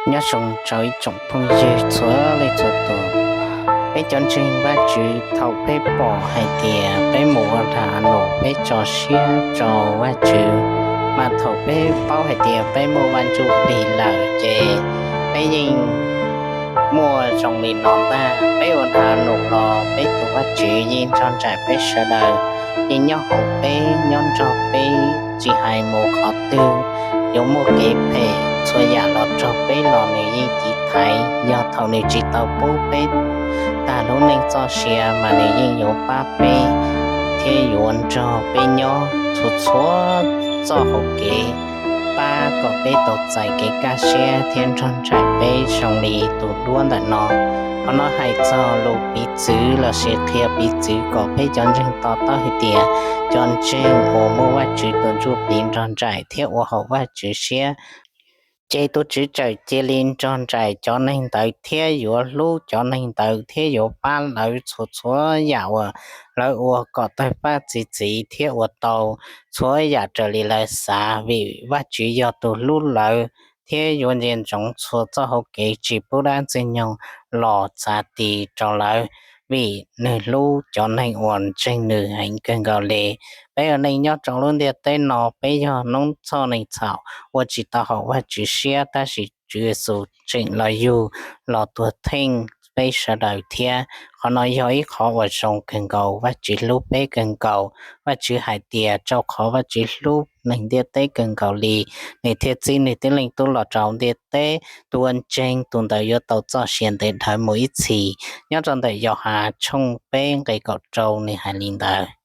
Nyob zoo rau ib tsoom phooj ywg txhua leej txhua tus. Peb cov ntseeg Vajtswv, thaum peb pom hais tias peb mus ua lag luam, peb tso siab rau Vajtswv, mas thaum peb paub hais tias peb muaj Vaj Ntsuj Plig lawm ces peb yeej muaj zoo li no ntag. Peb ua lag luam los peb tus Vajtswv yeej nrog nraim peb sawv daws, yeej nyob hauv peb, nyob nrog peb, tsis hais mus qhov twg, yuav muaj kev phem txhua yam los raug peb los nws yeej tiv thaiv. Yog thaum nws tsis tau pub peb tag lub neej txoj sia mas nws yeej yuav pab peb thiab yuav nrog peb nyob txhua txhua txoj hauv kev, pab kom peb tau txais kev kaj siab thiab nrog nraim peb zoo li tus duab ntawm no. Qhov no hais txog lus piv txwv lossis qhia piv txwv kom peb cov ntseeg to taub hais tias cov ntseeg uas muaj Vajtswv tus Ntsuj Plig nrog nraim thiab ua haum Vajtswv siab, ces tus Tswv txawm cia li nrog nraim cov neeg ntawd thiab yuav hlub cov neeg ntawd thiab yuav pab lawv txhua txhua yam uas lawv ua kom tawg paj txi txiv thiab ua tau txhua yam raws li lawv xav, vim Vajtswv yog tus hlub lawv thiab yuav ntsia ntsoov txhua txoj hauv kev, tsis pub dab ntxwg nyoog los txav ti rau lawv, vim nws hlub cov neeg uas ntseeg nws heev kawg nkaus li. Peb ua neej nyob rau lub ntiaj teb no, peb yog noob txhoj neeg txhaum ua tsis tau haum Vajtswv siab, tab sis Tswv Yexus tseem los yug los tuag theej peb sawv daws thiab. Qhov no yog ib qhov uas zoo kawg nkaus, Vajtswv hlub peb kawg nkaus. Vajtswv hais tias rau qhov Vajtswv hlub neeg ntiaj teb kawg nkaus li, nws thiaj txib nws tib leeg Tub los rau ntiaj teb, tus uas ntseeg tus ntawd yuav tau txoj sia ntev dhawv mus ib txhis. Nyob rau ntawm Yauhas tshooj peb nqe kaum rau nws hais li ntawd.